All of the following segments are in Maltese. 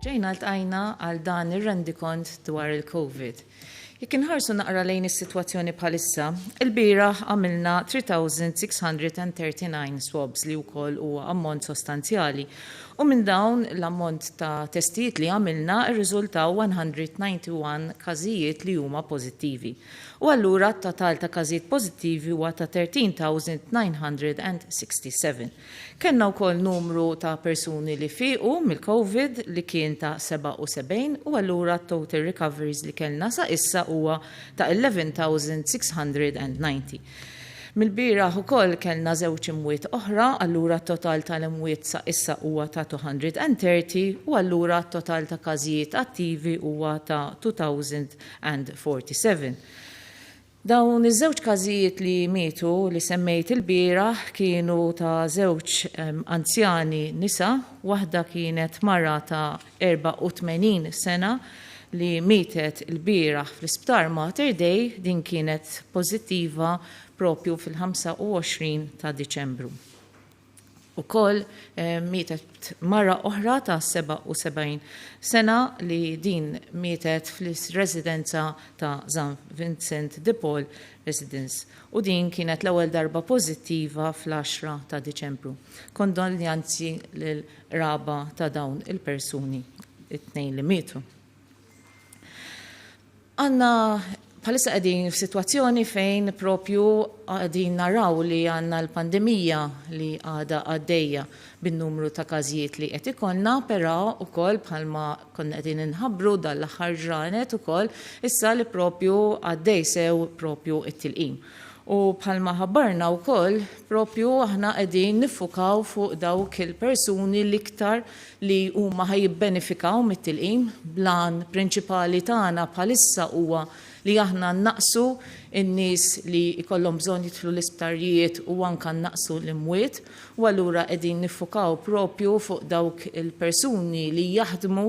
Ġejna ltqajna għal dan ir-rendikont dwar il-Covid. Jekk inħarsu naqra lejn is-sitwazzjoni bħalissa, ilbieraħ għamilna 3,639 swabs li wkoll huwa ammont sostanzjali. U minn dawn l-ammont ta' testijiet li għamilna rriżultaw 191 każijiet li huma pożittivi. U allura t-total ta' każijiet pożittivi huwa ta' 13,967. Kellna wkoll numru ta' persuni li fiequ mill-Covid li kien ta' 77 u allura t-total recoveries li kellna sa issa huwa ta' 11,690. Mill-bieraħ ukoll kellna żewġ imwiet oħra, allura t-total tal-imwiet sa issa huwa ta' 230 u allura t-total ta' każijiet attivi huwa ta' 2,047. Dawn iż-żewġ każijiet li mietu li semmejt ilbieraħ kienu ta' żewġ anzjani nisa, waħda kienet mara ta' 84 sena li mietet ilbieraħ fl-Isptar Mater Dei, din kienet pożittiva propju fil-25 ta' Diċembru. Ukoll mietet mara oħra ta' 77 sena li din mietet fl-residenza ta' San Vincent de Paul Residence u din kienet l-ewwel darba pożittiva fl-10 ta' Diċembru. Kondoljanzi lill-qraba ta' dawn il-persuni it-tnejn li mietu. Għandna bħalissa qegħdin f'sitwazzjoni fejn propju qegħdin naraw li għandna l-pandemija li għadha għaddejja bin-numru ta' każijiet li qed ikollna, però wkoll bħalma konna qegħdin inħabbru dan l-aħħar ġranet ukoll issa li propju għaddej sew propju t-tilqim. U bħalma ħabbarna wkoll propju aħna qegħdin niffukaw fuq dawk il-persuni l-iktar li huma ħa jibbenefikaw mit-tilqim. Bl-għan prinċipali tagħna bħalissa huwa li aħna nnaqqsu n-nies li jkollhom bżonn jidħlu l-isptarijiet u anke nnaqqsu l-imwiet u allura qegħdin niffukaw propju fuq dawk il-persuni li jaħdmu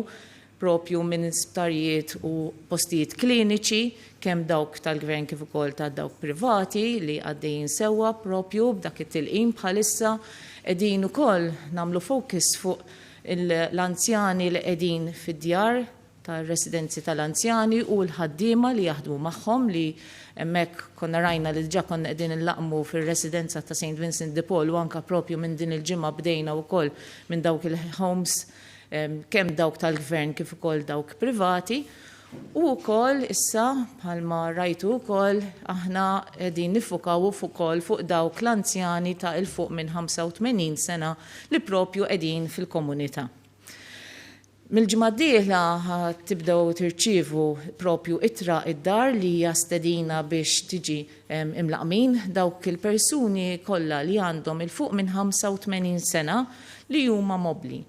propju minn sptarijiet u postijiet kliniċi, kemm dawk tal-Gvern kif ukoll ta' dawk privati li għaddejjin sewwa propju b'dak it-tilqim bħalissa. Qegħdin ukoll nagħmlu focus fuq l-anzjani li qegħdin fid-djar tar-residenzi tal-anzjani u l-ħaddiema li jaħdmu magħhom li hemmhekk konna rajna li diġà konna qegħdin inlaqqmu fir-residenza ta' St. Vincent de Paul u anke propju minn din il-ġimgħa bdejna wkoll minn dawk il-homes kemm dawk tal-gvern kif ukoll dawk privati. U wkoll issa bħalma rajtu wkoll aħna qegħdin niffukaw ukoll fuq dawk l-anzjani ta' 'il fuq minn 85 sena li propju qegħdin fil-komunità. Mill-ġimgħa d-dieħla ħa tibdew tirċievu propju ittra id-dar li hija stedina biex tiġi imlaqqmin dawk il-persuni kollha li għandhom 'il fuq minn 85 sena li huma mobbli.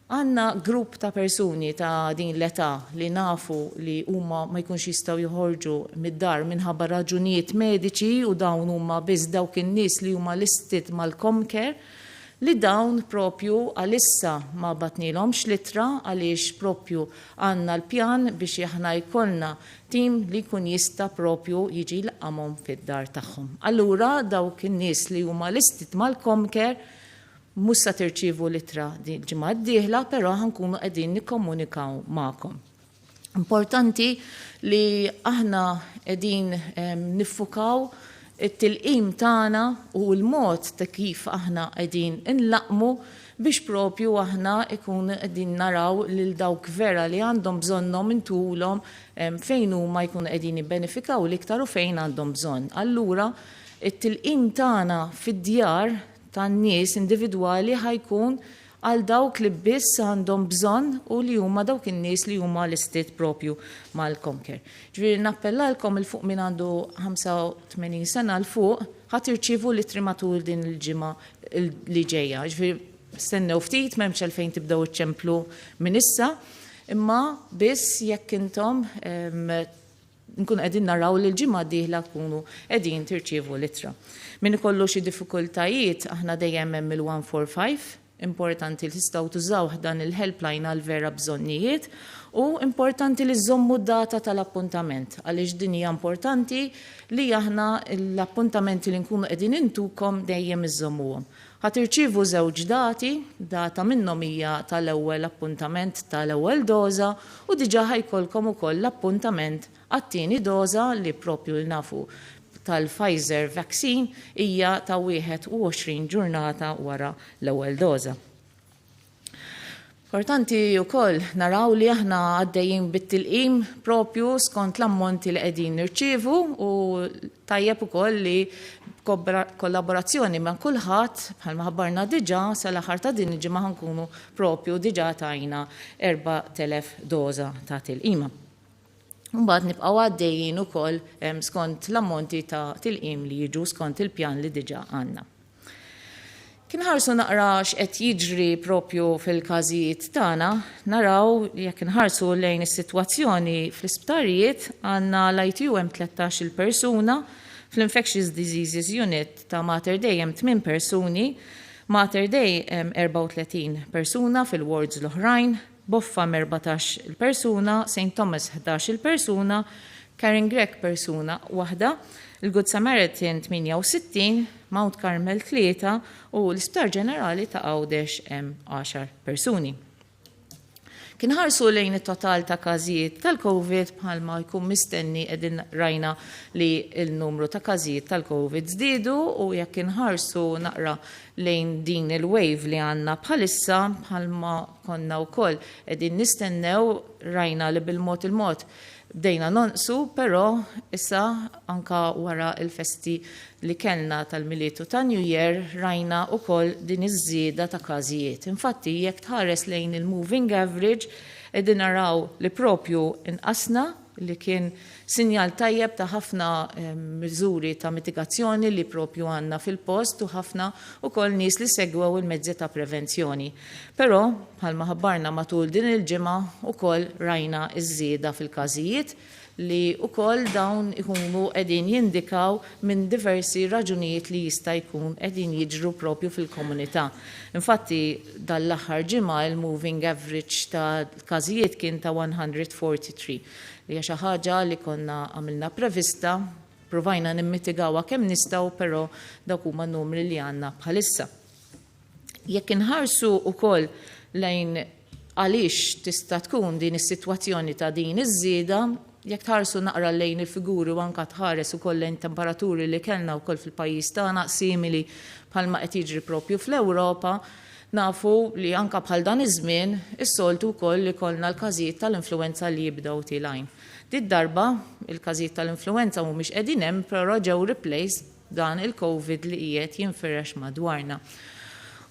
Għandna grupp ta' persuni ta' din l-età li nafu li huma ma jkunx jistgħu joħorġu mid-dar minħabba raġunijiet mediċi u dawn huma biss dawk in-nies li huma listed mal-Comcare li dawn propju għalissa ma bagħtnielhomx l-ittra għaliex propju għandna l-pjan biex aħna jkollna tim li jkun jista' propju jiġi jlaqqamhom fid-dar tagħhom. Allura dawk in-nies li huma listed mal-Comcare mhux sa tirċievu l-ittra din il-ġimgħa d-dieħla però ħa nkunu qegħdin nikkomunikaw magħkom. Importanti li aħna qegħdin niffukaw it-tilqim tagħna u l-mod ta' kif aħna qegħdin inlaqqmu biex propju aħna ikun qegħdin naraw lil dawk vera li għandhom bżonnhom intulhom fejn huma jkunu qegħdin jibbenefikaw l-iktar u fejn għandhom bżonn. Allura, it-tilqim tagħna fid-djar tan-nies individwali ħa jkun għal dawk li biss għandhom bżonn u li huma dawk in-nies li huma listed propju mal-Comcare. Ġifieri nappellalkom 'il fuq min għandu 85 sena 'l fuq ħa tirċievu l-ittri matul din il-ġimgħa li ġejja. Ġifieri stennew ftit m'hemmx għalfejn tibdew iċċemplu minn issa, imma biss jekk intom nkunu qegħdin naraw li l-ġimgħa d-dieħla tkunu qegħdin tirċievu l-ittra. Min ikollu xi diffikultajiet aħna dejjem hemm il-145, importanti li tistgħu tużawh dan il-helpline għal vera bżonnijiet u importanti li żżommu d-data tal-appuntament għaliex din hija importanti li aħna l-appuntamenti li nkunu qegħdin intukom dejjem iżżommuhom. Ħa tirċievu żewġ dati, data minnhom hija tal-ewwel appuntament tal-ewwel doża u diġà ħa jkollkom ukoll l-appuntament għat-tieni doża li propju li nafu tal-Pfizer vaccine hija ta' 21 ġurnata wara l-ewwel doża. Importanti wkoll naraw li aħna għaddejjin bit-tilqim propju skont l-ammonti li qegħdin nirċievu u tajjeb ukoll li kollaborazzjoni ma' kulħadd, bħalma ħabbarna diġà, sal-aħħar ta' din il-ġimgħa ħa nkunu propju diġà tajna 4,000 doża ta' tilqima. Mbagħad nibqgħu għaddejjin ukoll skont l-ammonti ta' tilqim li jiġu skont il-pjan li diġà għandna. Kien ħarsu naqra x'qed jiġri propju fil-każijiet tagħna, naraw jekk inħarsu lejn is-sitwazzjoni fl-isptarijiet, għandna l-ITU hemm 13-il persuna, fl-Infectious Diseases Unit ta' Mater Dei hemm 8 persuni, Mater Dei hemm 34 persuna fil-wards l-oħrajn, Boffa hemm 14-il persuna, Saint Thomas 11-il persuna, Karen Grech persuna waħda, il-Good Samaritan 68, Mount Carmel 3 u l-Isptar Ġenerali ta' Għawdex hemm għaxar persuni. Kien ħarsu lejn it-total ta' każijiet tal-Covid, bħalma jkun mistenni qegħdin rajna li l-numru ta' każijiet tal-Covid żdiedu u jekk inħarsu naqra lejn din il-wave li għandna bħalissa, bħalma konna wkoll qegħdin nistennew, rajna li bil-mod il-mod bdejna nonqsu, però issa anka wara l-festi li kellna tal-Milied u ta' New Year rajna wkoll din iż-żieda ta' każijiet. Infatti jekk tħares lejn il-moving average qegħdin naraw li propju nqasna, li kien sinjal tajjeb ta' ħafna miżuri ta' mitigazzjoni li propju għandna fil-post u ħafna ukoll nies li segwew il-mezzi ta' prevenzjoni. Però, bħalma ħabbarna matul din il-ġimgħa, ukoll rajna ż-żieda fil-każijiet li wkoll dawn ikunu qegħdin jindikaw minn diversi raġunijiet li jista' jkun qegħdin jiġru propju fil-komunità. Infatti, dan l-aħħar ġimgħa il-moving average ta' każijiet kien ta' 143, li hija xi ħaġa li konna għamilna prevista, provajna nimmitigawha kemm nistgħu, però dawk huma n-numri li għandna bħalissa. Jekk inħarsu wkoll lejn għaliex tista' tkun din is-sitwazzjoni ta' din iż-żieda, jekk tħarsu naqra lejn il-figuri u anka tħares ukoll lejn temperaturi li kellna wkoll fil-pajjiż tagħna simili bħalma qed jiġri propju fl-Ewropa, nafu li anka bħal dan iż-żmien is-soltu wkoll ikollna l-każijiet tal-influwenza li jibdew tilgħin. Did-darba il-każijiet tal-influwenza mhumiex qegħdin hemm, però ġew replaced dan il-Covid li qiegħed jinfirex madwarna.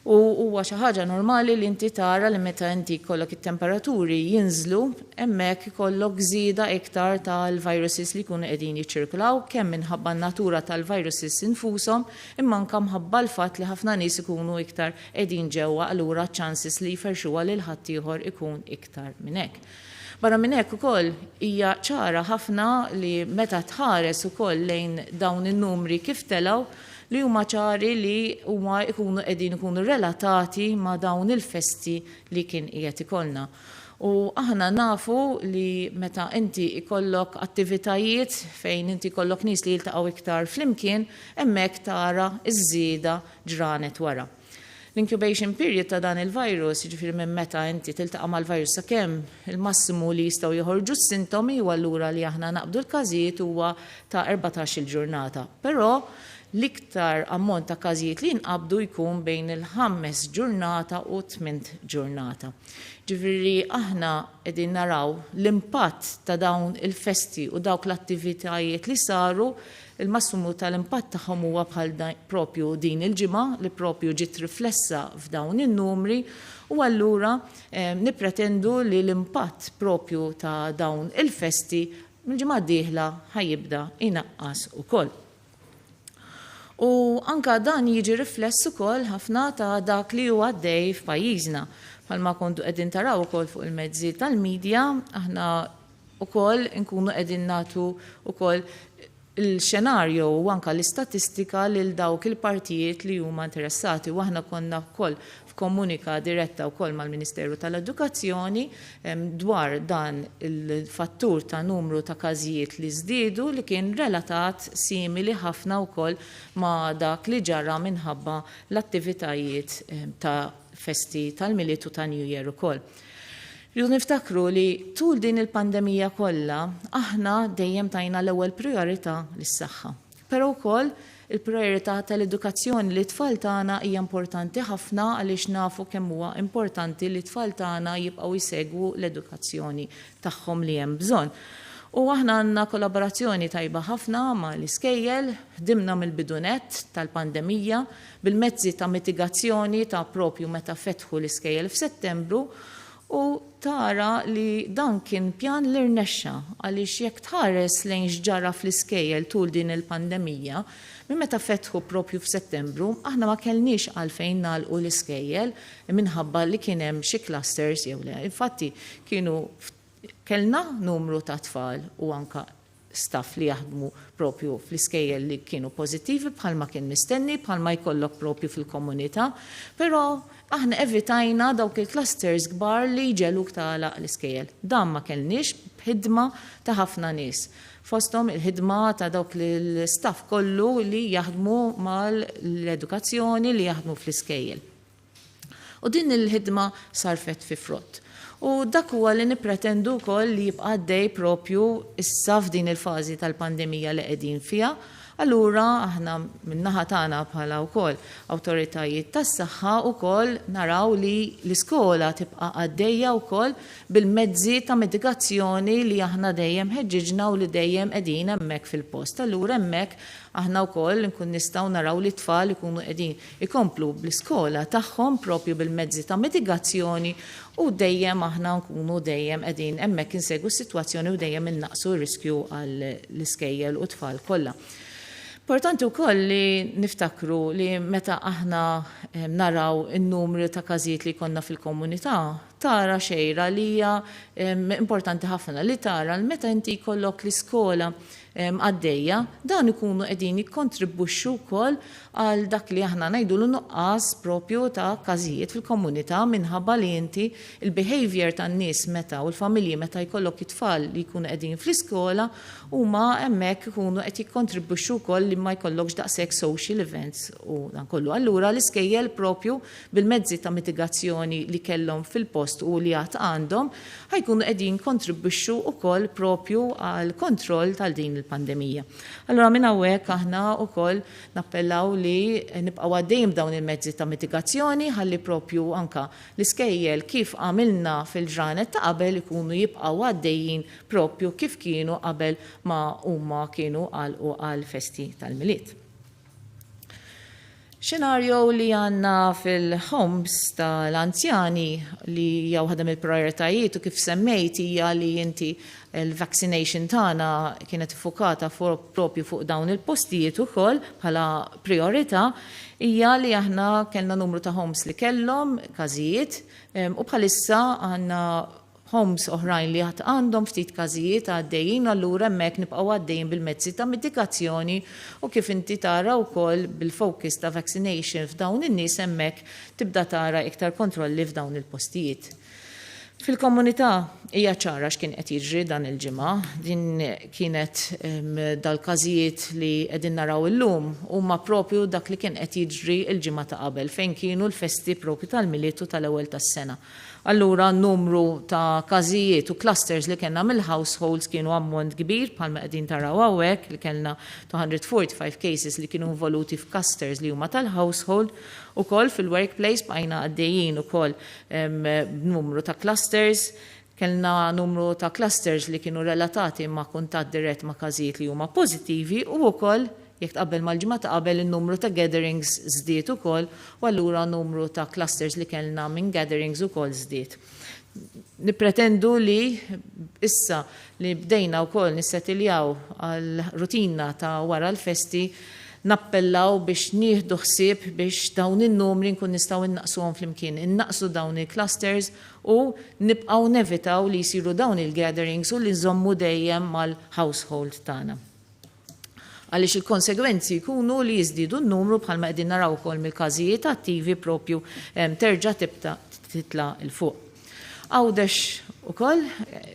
U huwa xi ħaġa normali li inti tara li meta inti jkollok it-temperaturi jinżlu, hemmhekk ikollok żieda iktar tal-viruses li jkunu qegħdin jiċċirkulaw, kemm minħabba n-natura tal-viruses infushom, imma anke mħabba l-fatt li ħafna nies ikunu iktar qegħdin ġewwa, allura ċ-chances li jferrxuha lil ħaddieħor ikun iktar minn hekk. Barra minn hekk ukoll hija ċara ħafna li meta tħares ukoll lejn dawn in-numri kif telgħu, li huma ċari li huma jkunu qegħdin ikunu relatati ma' dawn il-festi li kien qiegħed ikollna. U aħna nafu li meta inti jkollok attivitajiet fejn inti jkollok nies li jiltaqgħu iktar flimkien, hemmhekk tara ż-żieda ġranet wara. L-incubation period ta' dan il-virus, jiġifieri minn meta inti tiltaqa' mal-virus sakemm il-massimu li jistgħu joħorġu s-sintomi u allura li aħna naqbdu l-każijiet, huwa ta' 14-il ġurnata. Però l-iktar ammont ta' każijiet li jinqabdu jkun bejn il-ħames ġurnata u t-tmint ġurnata. Ġifieri aħna qegħdin naraw l-impatt ta' dawn il-festi u dawk l-attivitajiet li saru. Il-massimu tal-impatt tagħhom huwa bħal propju din il-ġimgħa li propju ġiet riflessa f'dawn in-numri u allura nippretendu li l-impatt propju ta' dawn il-festi mill-ġimgħa d-dieħla ħa jibda jnaqqas ukoll. U anka dan jiġi rifless ukoll ħafna ta' dak li hu għaddej f'pajjiżna. Bħalma kontu qegħdin taraw ukoll fuq il-mezzi tal-medja, aħna ukoll inkunu qegħdin nagħtu ukoll il-xenarju u anka l-istatistika lil dawk il-partijiet li huma interessati u aħna konna wkoll f'komunika diretta wkoll mal-Ministeru tal-Edukazzjoni dwar dan il-fattur ta' numru ta' każijiet li żdiedu li kien relatat simili ħafna wkoll ma' dak li ġara minħabba l-attivitajiet ta' festi tal-Milied u ta' New Year ukoll. Rridu niftakru li tul din il-pandemija kollha aħna dejjem tajna l-ewwel prijorità lis-saħħa. Però wkoll il-prijorità tal-edukazzjoni lit-tfal tagħna hija importanti ħafna għaliex nafu kemm huwa importanti li t-tfal tagħna jibqgħu jsegwu l-edukazzjoni tagħhom li hemm bżonn. U aħna għandna kollaborazzjoni tajba ħafna mal-iskejjel, ħdimna mill-bidu nett tal-pandemija bil-mezzi ta' mitigazzjoni ta' propju meta fetħu l-iskejjel f'Settembru u tara li dan kien pjan li rnexxa għaliex jekk tħares lejn x'ġara fl-iskejjel tul din il-pandemija, minn meta fetħu propju f'Settembru, aħna ma kellniex għalfejn nagħlqu l-iskejjel minħabba li kien hemm xi clusters jew le. Infatti kienu kellna numru ta' tfal u anke staff li jaħdmu propju fl-iskejjel li kienu pożittivi bħalma kien mistenni, bħalma jkollok propju fil-komunità, però aħna evitajna dawk il-clusters kbar li jġegħluk tagħlaq l-iskejjel. Dan ma kellniex b'ħidma ta' ħafna nies. Fosthom il-ħidma ta' dawk l-istaff kollu li jaħdmu mal-edukazzjoni li jaħdmu fl-iskejjel. U din il-ħidma sarfet fi frott. U dak huwa li nippretendu wkoll li jibqa' għaddej propju issa f'din il-fażi tal-pandemija li qegħdin fiha. Allura aħna min-naħa tagħna bħala wkoll awtoritajiet tas-saħħa wkoll naraw li l-iskola tibqa' għaddejja wkoll bil-mezzi ta' mitigazzjoni li aħna dejjem ħeġġiġna u li dejjem qegħdin hemmhekk fil-post. Allura hemmhekk aħna wkoll nkun nistgħu naraw li t-tfal ikunu qegħdin ikomplu bl-iskola tagħhom propju bil-mezzi ta' mitigazzjoni u dejjem aħna nkunu dejjem qegħdin hemmhekk insegwu s-sitwazzjoni u dejjem innaqqsu r-riskju għall-iskejjel u t-tfal kollha. Importanti wkoll li niftakru li meta aħna naraw in-numri ta' każijiet li jkollna fil-komunità, tara xejra li hija importanti ħafna li tara li meta inti jkollok l-iskola għaddejja, dawn ikunu qegħdin jikkontribwixxu wkoll għal dak li aħna ngħidulu nuqqas propju ta' każijiet fil-komunità minħabba li inti il-behaviour tan-nies meta u l-familji meta jkollok it-tfal li jkunu qegħdin fl-iskola huma hemmhekk ikunu qed jikkontribwixxu wkoll li ma jkollokx daqshekk social events u dan kollu. Allura l-iskejjel propju bil-mezzi ta' mitigazzjoni li kellhom fil-post u li għad għandhom, ħa jkunu qegħdin jikkontribwixxu wkoll propju għall-kontroll tal din il-pandemija. Allura minn hawnhekk aħna wkoll nappellaw li nibqgħu għaddejjin b'dawn il-mezzi ta' mitigazzjoni ħalli propju anke l-iskejjel kif għamilna fil-ġranet ta' qabel ikunu jibqgħu għaddejjin propju kif kienu qabel ma huma kienu għalqu għall-festi tal-Milied. Xenarju li għandna fil-homes tal-anzjani li hija waħda mill-prioritajiet u kif semmejt hija li inti l-vaccination tagħna kienet iffukata propju fuq dawn il-postijiet ukoll bħala priorità hija li aħna kellna numru ta' homes li kellhom każijiet u bħalissa għandna homes oħrajn li għad għandhom ftit każijiet għaddejjin allura hemmhekk nibqgħu għaddejjin bil-mezzi ta' mitigazzjoni u kif inti tara wkoll bil-focus ta' vaccination f'dawn in-nies hemmhekk tibda tara iktar kontrolli f'dawn il-postijiet. Fil-komunità hija ċara x'kien qed jiġri dan il-ġimgħa. Din kienet dal-każijiet li qegħdin naraw illum huma propju dak li kien qed jiġri l-ġimgħa ta' qabel fejn kienu l-festi propju tal-Milied u tal-ewwel tas-sena. Allura n-numru ta' każijiet u clusters li kellna mill-households kienu ammont kbir bħalma qegħdin taraw hawnhekk li kellna 245 cases li kienu involuti f'clusters li huma tal-household. Ukoll fil-workplace bqajna għaddejjin ukoll b'numru ta' clusters. Kellna numru ta' clusters li kienu relatati ma' kuntatt dirett ma' każijiet li huma pożittivi u wkoll Jekk tqabbel mal-ġimgħa ta' qabel in-numru ta' gatherings żdied ukoll u allura numru ta' clusters li kellna minn gatherings ukoll żdied. Nippretendu li issa li bdejna wkoll nissetiljaw għal rutina ta' wara l-festi nappellaw biex nieħdu ħsieb biex dawn in-numri nkun nistgħu nnaqqsuhom flimkien, innaqqsu dawn il-clusters u nibqgħu nevitaw li jsiru dawn il-gatherings u li nżommu dejjem mal-household tagħna. Għaliex il-konsegwenzi jkunu li jiżdiedu n-numru bħalma qegħdin naraw ukoll mill-każijiet attivi propju terġa' tibda titla' 'l fuq. Għawdex ukoll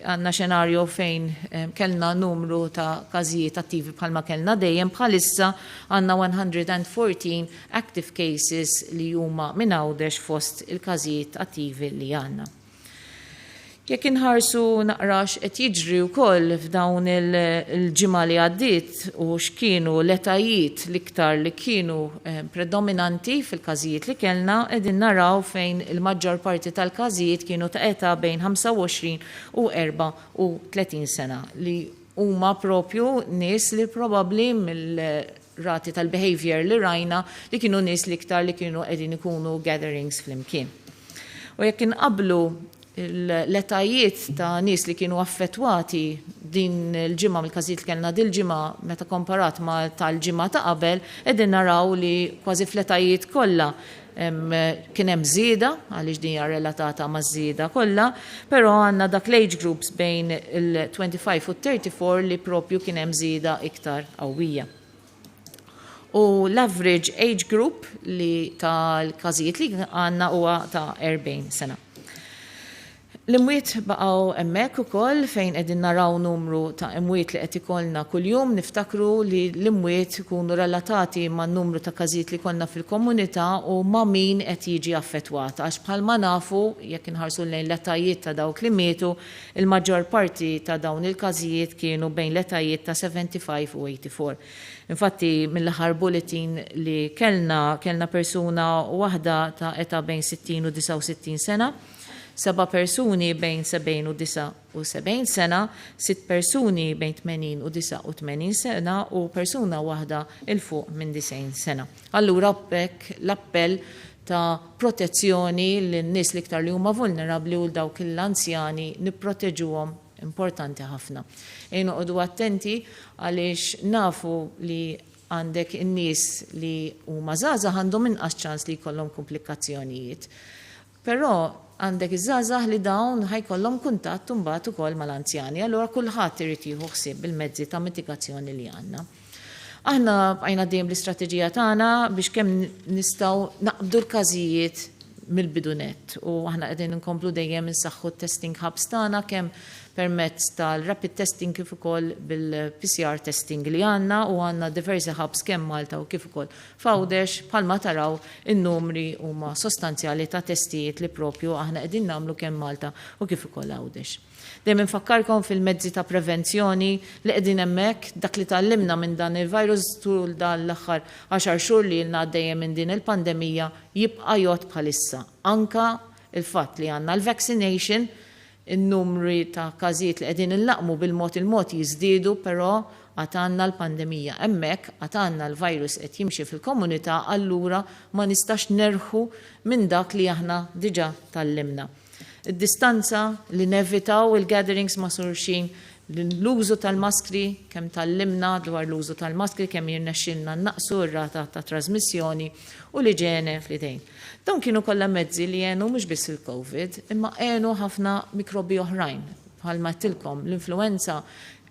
għandna xenarju fejn kellna numru ta' każijiet attivi bħalma kellna dejjem bħalissa għandna 114 active cases li huma minn Għawdex fost il-każijiet attivi li għandna. Jekk inħarsu naqra x'qed jiġri wkoll f'dawn il-ġimgħa li għaddiet u x'kienu l-etajiet l-iktar li kienu predominanti fil-każijiet li kellna, qegħdin naraw fejn il-maġġor parti tal-każijiet kienu ta' età bejn 25 u 34 sena li huma propju nies li probabbli mill-rati tal-behaviour li rajna li kienu nies l-iktar li kienu qegħdin ikunu gatherings flimkien. U jekk inqabblu l-etajiet ta' nies li kienu affettwati din il-ġimgħa mill-każijiet li kellna dil-ġimgħa meta komparat ma' tal-ġimgħa ta' qabel, qegħdin naraw li kważi fl-etajiet kollha kien hemm żieda, għaliex din hija relatata maż-żieda kollha, però għandna dak l-age groups bejn il-25 u t-34 li propju kien hemm żieda iktar qawwija. U l-average age group li tal-każijiet li għandna huwa ta' 40 sena. L-imwiet baqgħu hemmhekk ukoll fejn qegħdin naraw numru ta' imwiet li qed ikollna kuljum. Niftakru li l-imwiet ikunu relatati man-numru ta' każijiet li jkollna fil-komunità u ma' min qed jiġi affettwat għax bħalma nafu jekk inħarsu lejn l-etajiet ta' dawk li mietu, il-maġġor parti ta' dawn il-każijiet kienu bejn l-etajiet ta' 75 u 84. Infatti mill-aħħar bulletin li kellna, kellna persuna waħda ta' età bejn 60 u 69 sena, Seba' persuni bejn 70 u 79 sena, sitt persuni bejn 80 u 89 sena u persuna waħda 'l fuq minn 90 sena. Allura b'hekk l-appell ta' protezzjoni lin-nies l-iktar li huma vulnerabbli u 'l dawk l-anzjani nipproteġuhom importanti ħafna. Ejja noqogħdu attenti għaliex nafu li għandek in-nies li huma żgħażagħ għandhom inqas ċans li jkollhom kumplikazzjonijiet. Però għandek iż-żgħażagħ li dawn ħa jkollhom kuntatt imbagħad ukoll mal-anzjani, allura kulħadd irid jieħu ħsieb bil-mezzi ta' mitigazzjoni li għandna. Aħna bqajna dejjem bl-istrateġija tagħna biex kemm nistgħu naqbdu l-każijiet mill-bidu nett u aħna qegħdin inkomplu dejjem insaħħu t-testing hubs tagħna kemm permezz tal-rapid testing kif ukoll bil-PCR testing li għandna u għandna diversi hubs kemm Malta u kif ukoll F'Għawdex, bħalma taraw, in-numri huma sostanzjali ta' testijiet li propju aħna qegħdin nagħmlu kemm Malta u kif ukoll Għawdex. Dejjem infakkarkom fil-mezzi ta' prevenzjoni li qegħdin hemmhekk, dak li tgħallimna minn dan il-virus tul dan l-aħħar għaxar xhur li ilna għaddejjin minn din il-pandemija jibqa' jgħodd bħalissa. Anke l-fatt li għandna l-vaccination, In-numri ta' każijiet li qegħdin inlaqqmu bil-mod il-mod jiżdiedu però għad għandna l-pandemija hemmhekk, għad għandna l-virus qed jimxi fil-komunità allura ma nistax nerħu minn dak li aħna diġà tgħallimna. Id-distanza, li nevitaw il-gatherings ma' xulxin, l-użu tal-maskri, kemm tgħallimna dwar l-użu tal-maskri, kemm jirnexxielna nnaqqsu r-rata ta' trażmissjoni u l-iġene fl-idejn. Dawn kienu kollha mezzi li għenu mhux biss il-Covid, imma għenu ħafna mikrobi oħrajn. Bħalma għedtilkom, l-influwenza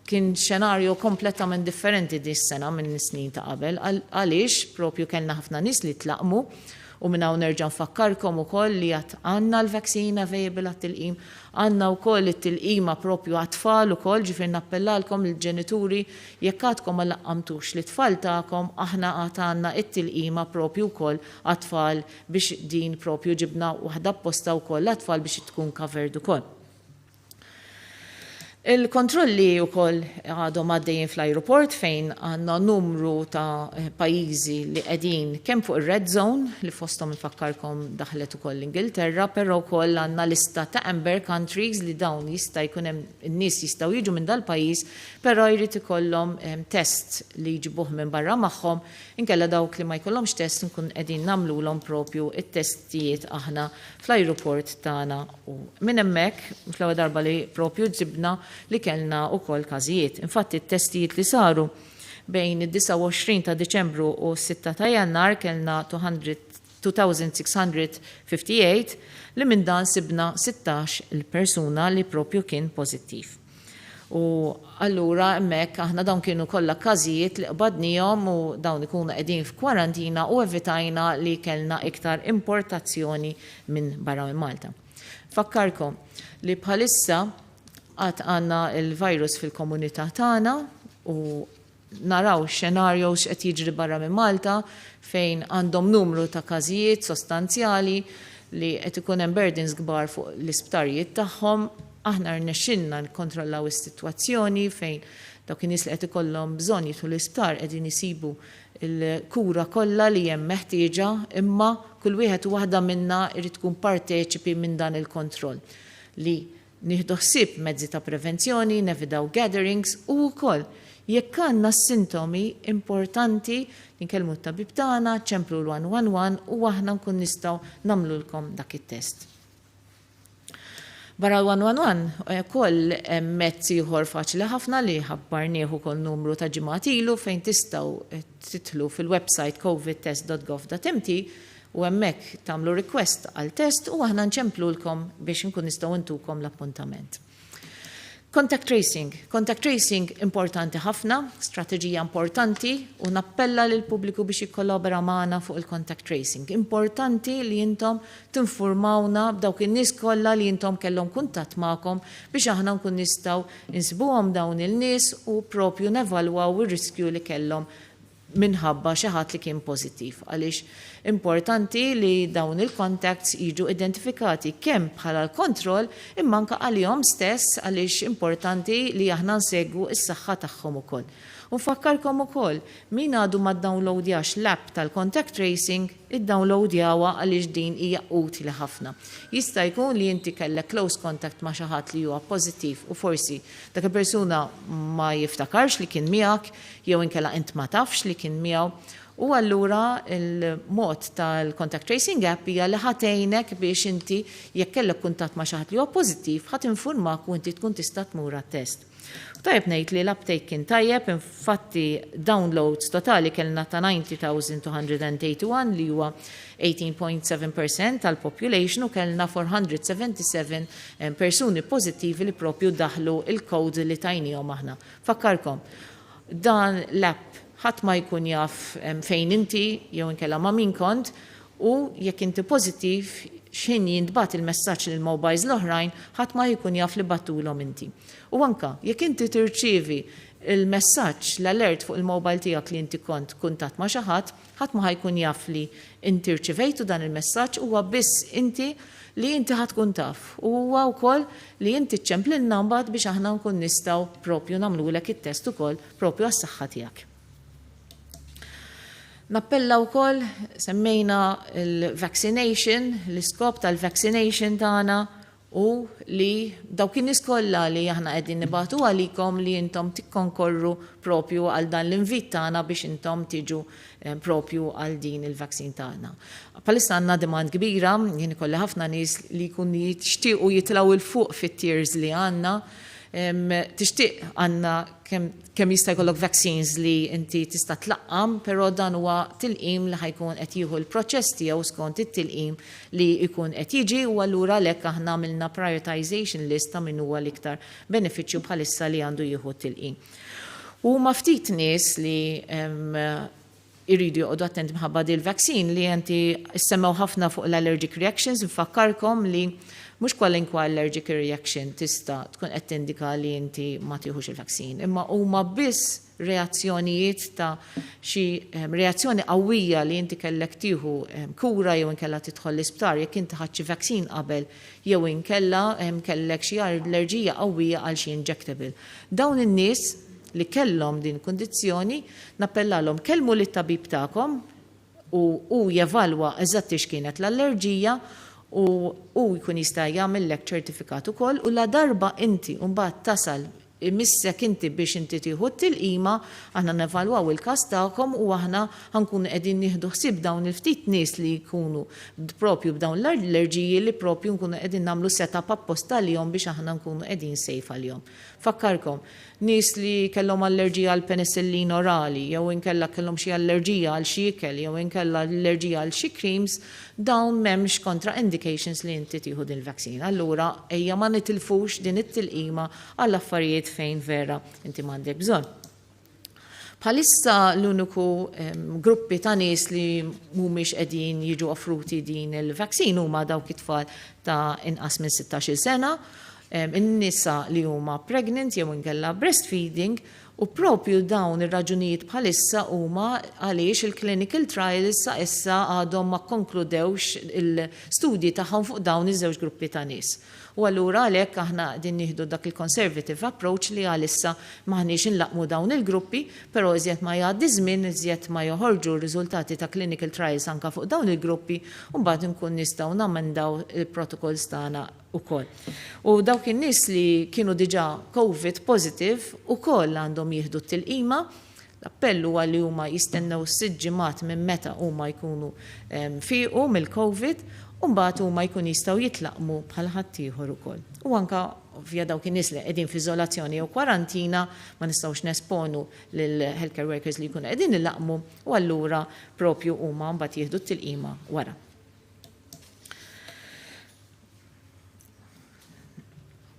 kien xenarju kompletament differenti dis-sena minn snin ta' qabel għaliex propju kellna ħafna nies li tlaqqmu u minn hawn nerġa' nfakkarkom ukoll li għad għandna l-vaccine available għat-tilqim, għandna wkoll it-tilqima propju għat-tfal ukoll, ġifieri nappellalkom lill-ġenituri jekk għadkom ma laqqamtux lit-tfal tagħkom aħna għad għandna t-tilqima propju wkoll għat-tfal biex din propju ġibna waħda apposta wkoll għat-tfal biex tkun covered ukoll. Il-kontrolli wkoll għadhom għaddejjin fl-ajruport fejn għandna numru ta' pajjiżi li qegħdin kemm fuq ir-red zone li fosthom infakkarkom daħlet ukoll l-Ingilterra, però wkoll għandna lista ta' amber countries li dawn jista' jkun hemm in-nies jistgħu jiġu minn dal-pajjiż però jrid ikollhom test li jġibuh minn barra magħhom Inkella dawk li ma jkollhomx test nkun qegħdin nagħmlulhom propju t-testijiet aħna fl-ajruport tagħna u minn hemmhekk mhux l-ewwel darba li propju ġibna li kellna wkoll każijiet. Infatti t-testijiet li saru bejn id-29 ta' Diċembru u s-sitta ta' Jannar kellna 2658 li minn dan sibna 16 il persuna li propju kien pożittiv. U allura hemmhekk aħna dawn kienu kollha każijiet li qbadnihom u dawn ikunu qegħdin f'kwarantina u evitajna li kellna iktar importazzjoni minn barra minn Malta. Fakkarkom li bħalissa għad għandna l-virus fil-komunità tagħna u naraw xenarjos x'qed jiġri barra minn Malta fejn għandhom numru ta' każijiet sostanzjali li qed ikun hemm burdens kbar fuq l-isptarijiet tagħhom. Aħna rnexxilna nikkontrollaw is-sitwazzjoni fejn dawk in-nies li qed ikollhom bżonn jidħlu l-isptar qegħdin isibu l-kura kollha li hemm meħtieġa, imma kull wieħed u waħda minna jrid tkun parteċipi minn dan il-kontroll li nieħdu ħsieb mezzi ta' prevenzjoni, nevidaw gatherings u wkoll jekk għandna s-sintomi, importanti li nkellmu t-tabib tagħna, ċemplu l-111 u aħna nkun nistgħu nagħmlulkom dak it-test. Barra l-111 ukoll hemm mezz ieħor faċli ħafna li ħabbarnieh ukoll numru ta' ġimgħat ilu fejn tistgħu tidħlu fil-website covidtest.gov.mt u hemmhekk tagħmlu request għal test u aħna nċemplulkom biex nkun nistgħu ntukom l-appuntament. Contact tracing. Contact tracing importanti ħafna, strateġija importanti u nappella lil pubbliku biex jikkollabora magħna fuq il-contact tracing. Importanti li intom tinformawna b'dawk in-nies kollha li intom kellhom kuntatt magħkom biex aħna nkun nistgħu insibuhom dawn il-nies u propju nevalwaw ir-riskju li kellhom minħabba xi ħadd li kien pożittiv, għaliex importanti li dawn il-contacts jiġu identifikati kemm bħala l-kontroll imma anke għalihom stess, għaliex importanti li aħna nsegwu s-saħħa tagħhom ukoll. U nfakkarkom ukoll, min għadu ma ddownloadjax l-app tal-contact tracing, iddownloadjawha għaliex din hija utli ħafna. Jista' jkun li inti kellek close contact ma' xi ħadd li huwa pożittiv u forsi dak il-persuna ma jiftakarx li kien miegħek jew inkella int ma tafx li kien miegħu, u allura il-mod tal-contact tracing app hija li ħa tgħinek biex inti, jekk kellek kuntatt ma' xi ħadd li huwa pożittiv, ħa tinfurmak u inti tkun tista' tmur għat-test. U tajjeb ngħid li l-uptake kien tajjeb, infatti downloads totali kellna ta' 90,281 li huwa 18.7% tal-population u kellna 477 persuni pożittivi li propju daħlu il-code li tajnihom aħna. Fakkarkom, dan l-app ħadd ma jkun jaf fejn inti jew inkella ma' min kont, u jekk inti pożittiv, x'ħin jintbagħat il-messaġġ lil mobiles l-oħrajn, ħadd ma jkun jaf li bgħattulhom inti. U anka jekk inti tirċievi il-messaġġ, l-alert fuq il-mobile tiegħek li inti kont kuntatt ma' xi ħadd, ħadd ma ħa jkun jaf li inti rċivejtu dan il-messaġġ, huwa biss inti li inti ħa tkun taf. U huwa wkoll li inti ċċemplilna mbagħad biex aħna nkun nistgħu propju nagħmlulek it-test ukoll propju għas-saħħa tiegħek. Nappella wkoll, semmejna l-vaccination, l-iskop tal-vaccination tagħna u li dawk in-nies kollha li aħna qegħdin nibagħtu għalikom li intom tikkonkorru propju għal dan l-invit tagħna biex intom tiġu propju għal din il-vaccine tagħna. Bħalissa għandna demand kbira, jien ikolli ħafna nies li jkunu jixtiequ jitilgħu 'l fuq fit-tiers li għandna. Tixtieq għandna kemm jista' jkollok vaccines li inti tista' tlaqqam, però dan huwa tilqim li ħa jkun qed jieħu l-proċess tiegħu skont it-tilqim li jkun qed jiġi, u allura għalhekk aħna għamilna prioritization list ta' min huwa l-iktar benefiċċju bħalissa li għandu jieħu t-tilqim. U ma ftit nies li irridu joqogħdu attenti minħabba dil vaccine li inti semmew ħafna fuq l-allergic reactions. Nfakkarkom li mhux kwalinkwa allergic reaction tista' tkun qed tindika li inti ma tieħux il-vaccine, imma huma biss reazzjonijiet ta' xi reazzjoni qawwija li inti kellek tieħu kura jew inkella tidħol l-isptar jekk inti ħadt xi vaccine qabel jew inkella kellek xi allerġija qawwija għal xi injectable. Dawn in-nies li kellhom din kundizzjoni, nappellalhom, kellmu lit-tabib tagħkom u hu jevalwa eżatti x'kienet l-allerġija u hu jkun jista' jagħmellek ċertifikat ukoll, u la darba inti mbagħad tasal imissek inti biex inti tieħu t-tilqima, aħna nevalwaw il-każ tagħkom u aħna ħa nkunu qegħdin nieħdu ħsieb dawn il-ftit nies li jkunu propju b'dawn l-allerġiji, li propju nkunu qegħdin nagħmlu setup apposta għalihom biex aħna nkunu qegħdin safe għalihom. Fakkarkom, nies li kellhom allerġija għal penicillin orali jew inkella kellhom xi allerġija għal xi ikel jew inkella allerġija għal xi creams, dawn m'hemmx contraindications li inti tieħu din il-vaccine. Allura ejja ma nitilfux din it-tilqima għall affarijiet affarijiet fejn vera inti m'għandek bżonn. Bħalissa l-uniku gruppi ta' nies li mhumiex qegħdin jiġu offruti din il-vaccine huma dawk it-tfal ta' inqas minn 16-il sena, in-nisa li huma pregnant jew inkella breastfeeding u propju dawn ir-raġunijiet bħalissa huma għaliex il-clinical trials sa issa għadhom ma kkonkludewx il-studji tagħhom fuq dawn iż-żewġ gruppi ta' nies. U allura għalhekk aħna qegħdin nieħdu dak il-conservative approach li għalissa m'aħniex inlaqqmu dawn il-gruppi, però iżjed ma jgħaddi ż-żmien, iżjed ma joħorġu r-riżultati ta' clinical trials anke fuq dawn il-gruppi, u mbagħad inkun nistgħu namendaw il-protocols tagħna wkoll. U dawk in-nies li kienu diġà Covid positive ukoll għandhom jieħdu t-tilqima. L-appell huwa li huma jistennew sitt ġimgħat minn meta huma jkunu fiequ mill-Covid u mbagħad huma jkun jistgħu jitlaqqmu bħal ħaddieħor ukoll. U anke ovvja dawk in-nies li qegħdin f'iżolazzjoni jew kwarantina ma nistgħux nesponu lil healthcare workers li jkunu qegħdin ilaqqmu u allura propju huma mbagħad jieħdu t-tilqima wara.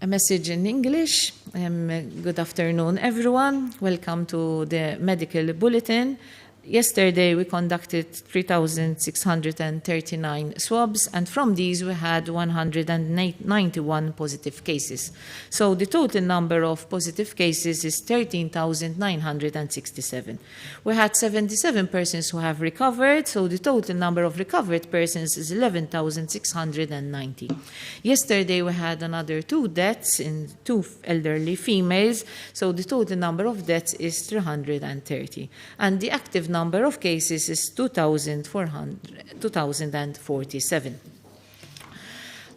A message in English. Good afternoon, everyone. Welcome to the medical bulletin. Yesterday, we conducted 3,639 swabs, and from these, we had 191 positive cases. So the total number of positive cases is 13,967. We had 77 persons who have recovered, so the total number of recovered persons is 11,690. Yesterday, we had another 2 deaths in 2 elderly females, so the total number of deaths is 330. And the active number of cases is 2,047.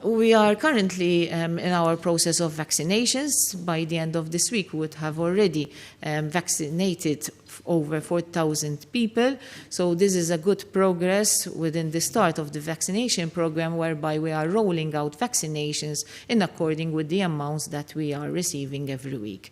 We are currently in our process of vaccinations. By the end of this week, we would have already vaccinated over 4,000 people. So this is a good progress within the start of the vaccination program, whereby we are rolling out vaccinations in according with the amounts that we are receiving every week.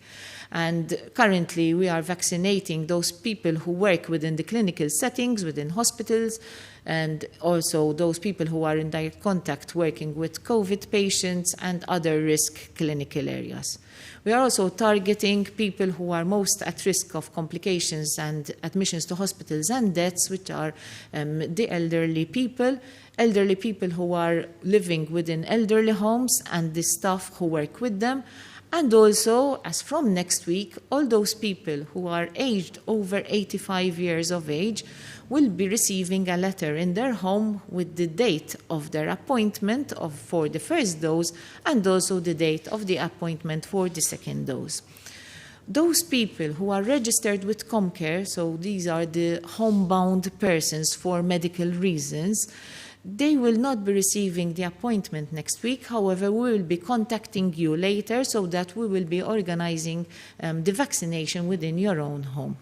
And currently, we are vaccinating those people who work within the clinical settings, within hospitals, and also those people who are in direct contact working with COVID patients and other risk clinical areas. We are also targeting people who are most at risk of complications and admissions to hospitals and deaths, which are the elderly people, elderly people who are living within elderly homes and the staff who work with them. And also, as from next week, all those people who are aged over 85 years of age will be receiving a letter in their home with the date of their appointment for the first dose and also the date of the appointment for the second dose. Those people who are registered with ComCare, so these are the homebound persons for medical reasons, they will not be receiving the appointment next week. However, we will be contacting you later so that we will be organizing the vaccination within your own home.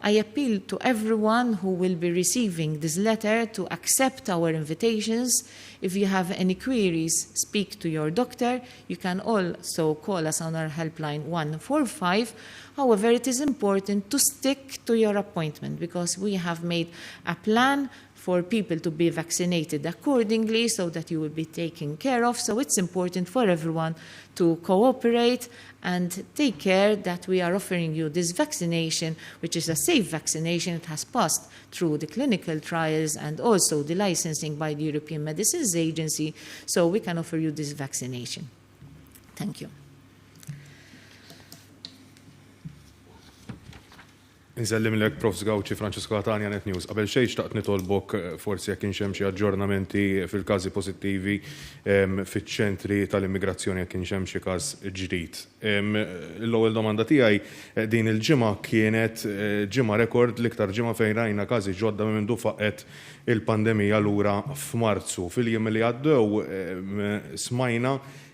I appeal to everyone who will be receiving this letter to accept our invitations. If you have any queries, speak to your doctor. You can also call us on our helpline 145. However, it is important to stick to your appointment because we have made a plan for people to be vaccinated accordingly so that you will be taken care of. So it's important for everyone to cooperate and take care that we are offering you this vaccination, which is a safe vaccination. It has passed through the clinical trials and also the licensing by the European Medicines Agency, so we can offer you this vaccination. Thank you. Insellimlek Profs Gauci, Francesco Catania, Net News. Qabel xejn xtaqt nitolbok forsi jekk kienx hemm xi aġġornamenti fil-każi pożittivi fiċ-ċentri tal-immigrazzjoni jekk kienx hemm xi każ ġdid. L-ewwel domanda tiegħi din il-ġimgħa kienet ġimgħa rekord l-iktar ġimgħa fejn rajna każi ġodda minn mindu faqgħet il-pandemija lura f'Marzu. Fil-jiem li għaddew smajna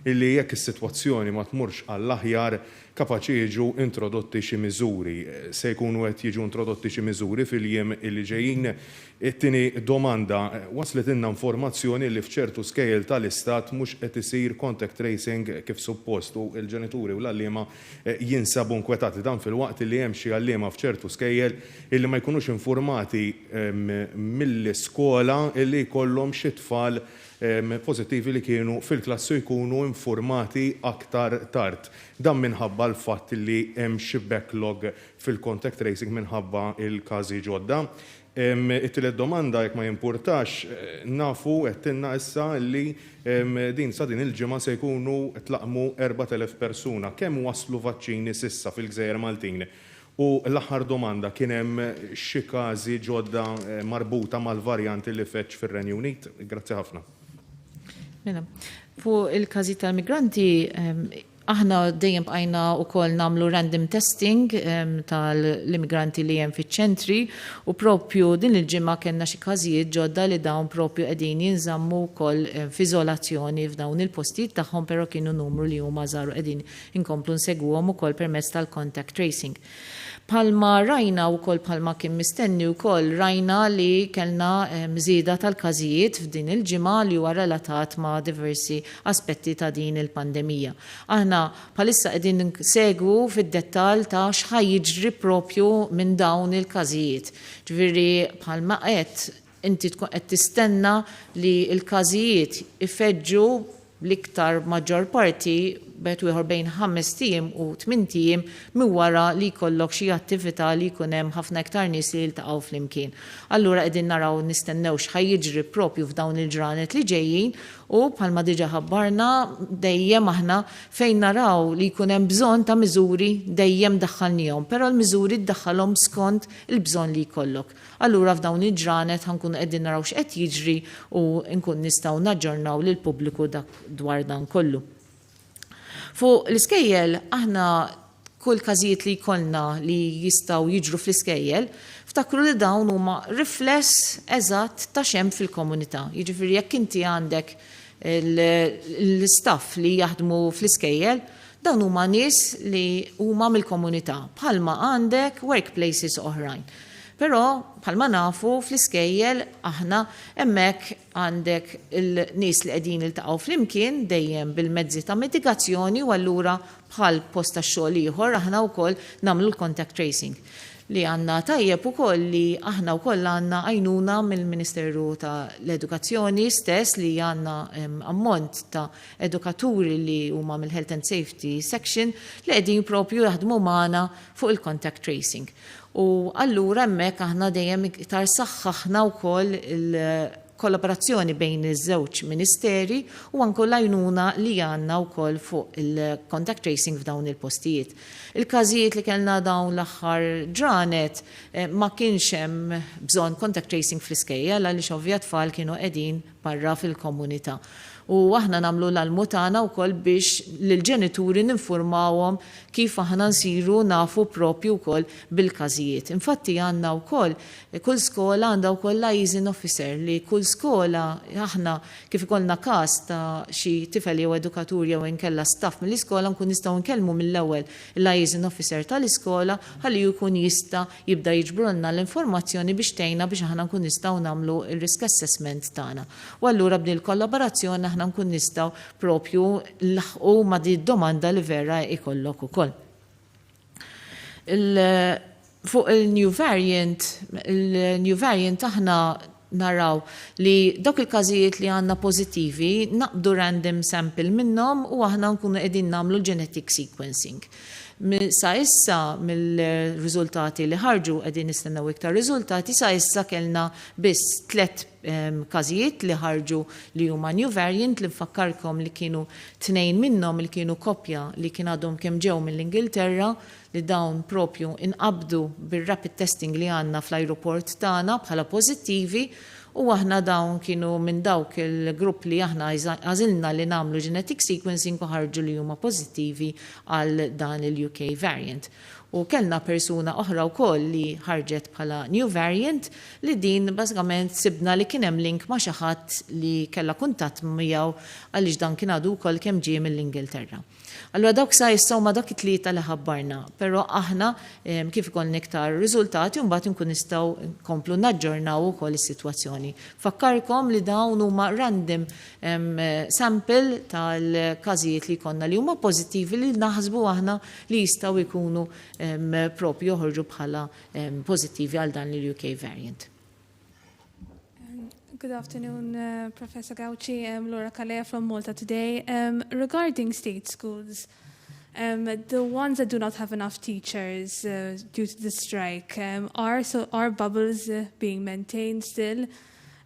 illi jekk is-sitwazzjoni ma tmurx għall-aħjar Kapaċi jiġu introdotti xi miżuri? Se jkunu qed jiġu introdotti xi miżuri fil-jiem li ġejjin? It-tieni domanda, Waslitilna informazzjoni li f'ċertu skejjel tal-Istat mhux qed isir contact tracing kif suppost u l-ġenituri u l-għalliema jinsabu nkwetati. Dan filwaqt li hemm xi għalliema f'ċertu skejjel illi ma jkunux infurmati mill-iskola illi jkollhom xi tfal pożittivi li kienu fil-klassi u jkunu infurmati aktar tard. Dan minħabba l-fatt li hemm xi backlog fil-contact tracing minħabba l-każi ġodda. It-tielet domanda, jekk ma jimpurtax, nafu, għedtilna issa li din sa din il-ġimgħa se jkunu tlaqqmu 4,000 persuna. Kemm waslu vaċċini s'issa fil-Gżejjer Maltin? U l-aħħar domanda, kien hemm xi każi ġodda marbuta mal-varjant li feġġ fir-Renju Unit? Grazzi ħafna. Mela, fuq il-każi tal-migranti, aħna dejjem bqajna wkoll nagħmlu random testing tal-immigranti li hemm fiċ-ċentri u propju din il-ġimgħa kellna xi każijiet ġodda li dawn propju qegħdin jinżammu wkoll f'iżolazzjoni f'dawn il-postijiet tagħhom, però kienu numru li huma żgħar u qegħdin inkomplu nsegwuhom ukoll permezz tal-contact tracing. Bħalma rajna wkoll bħalma kien mistenni wkoll rajna li kellna żieda tal-każijiet f'din il-ġimgħa li huwa relatat ma' diversi aspetti ta' din il-pandemija. Aħna bħalissa qegħdin nsegwu fid-dettall ta' x'ħa jiġri propju minn dawn il-każijiet. Ġifieri bħalma għedt inti tkun qed tistenna li l-każijiet ifeġġu l-iktar maġġor parti wieħed u ieħor bejn ħamest ijiem u tmint ijiem minn wara li jkollok xi attività li jkun hemm ħafna iktar nies li jiltaqgħu flimkien. Allura qegħdin naraw nistennew x'ħa jiġri propju f'dawn il-ġranet li ġejjin u bħalma diġà ħabbarna dejjem aħna fejn naraw li jkun hemm bżonn ta' miżuri dejjem daħħalniehom, però l-miżuri ddaħħalhom skont il-bżonn li jkollok. Allura f'dawn il-ġranet ħa nkunu qegħdin naraw x'qed jiġri u nkun nistgħu naġġornaw lill-pubbliku dak dwar dan kollu. Fuq l-iskejjel aħna kull każijiet li jkollna li jistgħu jiġru fl-iskejjel, ftakru li dawn huma rifless eżatt ta' x'hemm fil-komunità. Jiġifieri jekk inti għandek l-istaff li jaħdmu fl-iskejjel, dawn huma nies li huma mill-komunità, bħalma għandek workplaces oħrajn. Però, bħalma nafu, fl-iskejjel aħna hemmhekk għandek il-nies li qegħdin jiltaqgħu flimkien dejjem bil-mezzi ta' mitigazzjoni u allura bħal post tax-xogħol ieħor aħna wkoll nagħmlu l-contact tracing. Li għandna tajjeb ukoll li aħna wkoll għandna għajnuna mill-Ministeru ta' l-Edukazzjoni stess li għandna ammont ta' edukaturi li huma mill-Health and Safety Section li qegħdin propju jaħdmu magħna fuq il-contact tracing. U allura hemmhekk aħna dejjem iktar saħħaħna wkoll il-kollaborazzjoni bejn iż-żewġ ministeri u anke l-għajnuna li għandna wkoll fuq il-contact tracing f'dawn il-postijiet. Il-każijiet li kellna dawn l-aħħar ġranet ma kienx hemm bżonn contact tracing fl-iskejjel għaliex ovvja t-tfal kienu qegħdin barra fil-komunità. U aħna nagħmlu l-almu tagħna wkoll biex lill-ġenituri ninfurmawhom kif aħna nsiru nafu propju wkoll bil-każijiet. Infatti għandna wkoll, kull skola għandha wkoll liaison officer li kull skola aħna kif ikollna każ ta' xi tifel jew edukatur jew inkella staff mill-iskola nkun nistgħu nkellmu mill-ewwel il-liaison officer tal-iskola ħalli hu jkun jista' jibda jiġbrulna l-informazzjoni biex tgħinna biex aħna nkun nistgħu nagħmlu r-risk assessment tagħna. U allura b'din il-kollaborazzjoni aħna nkun nistgħu propju nlaħħqu ma' din id-domanda li vera jkollok ukoll. Fuq il-new variant, il-new variant aħna naraw li dawk il-każijiet li għandna pożittivi naqbdu random sample minnhom u aħna nkunu qegħdin nagħmlu l-genetic sequencing. Sa issa mill-riżultati li ħarġu qegħdin nistennew iktar riżultati, sa issa kellna biss tlett każijiet li ħarġu li huma new variant li nfakkarkom li kienu tnejn minnhom li kienu koppja li kien għadhom kemm ġew mill-Ingilterra li dawn propju inqabdu bir-rapid testing li għandna fl-ajruport tagħna bħala pożittivi u aħna dawn kienu minn dawk il-grupp li aħna għażilna li nagħmlu genetic sequencing u ħarġu li huma pożittivi għal dan il-UK variant. U kellna persuna oħra wkoll li ħarġet bħala new variant li din bażikament sibna li kien hemm link ma' xi ħadd li kellha kuntatt miegħu għaliex dan kien għadu wkoll kemm ġie mill-Ingilterra. Allura dawk sa issa huma dak it-tlieta li ħabbarna, però aħna kif ikollna iktar riżultati mbagħad inkun nistgħu nkomplu naġġornaw ukoll is-sitwazzjoni. Fakkarkom li dawn huma random sample tal-każijiet li jkollna li huma pożittivi li naħsbu aħna li jistgħu jkunu propju joħorġu bħala pożittivi għal dan il-UK variant. Good afternoon, Professor Gauci. I'm Laura Calleja from Malta Today. Regarding state schools, the ones that do not have enough teachers due to the strike, are bubbles being maintained still,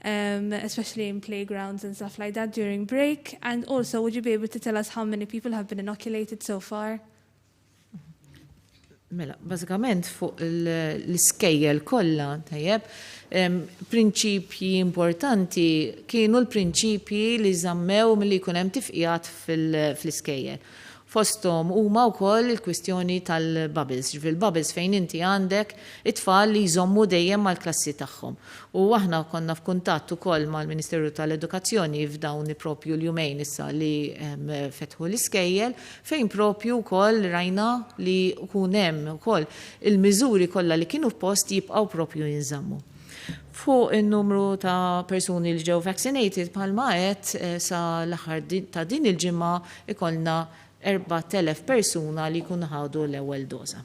especially in playgrounds and stuff like that during break? And also, would you be able to tell us how many people have been inoculated so far? Mela, bażikament fuq l-iskejjel kollha, tajjeb, prinċipji importanti kienu l-prinċipji li żammew milli jkun hemm tifqigħat fl-iskejjel. Fosthom huma wkoll il-kwistjoni tal-bubbles, ġifieri l-bubbles fejn inti għandek it-tfal li jżommu dejjem mal-klassi tagħhom. U aħna konna f'kuntatt ukoll mal-Ministeru tal-Edukazzjoni f'dawn propju l-jumejn issa li fetħu l-iskejjel fejn propju wkoll rajna li jkun hemm ukoll il-miżuri kollha li kienu f'post jibqgħu propju jinżammu. Fuq in-numru ta' persuni li ġew vaccinated, bħalma għedt, sa l-aħħar ta' din il-ġimgħa ikollna 4,000 persuna li jkunu ħadu l-ewwel doża.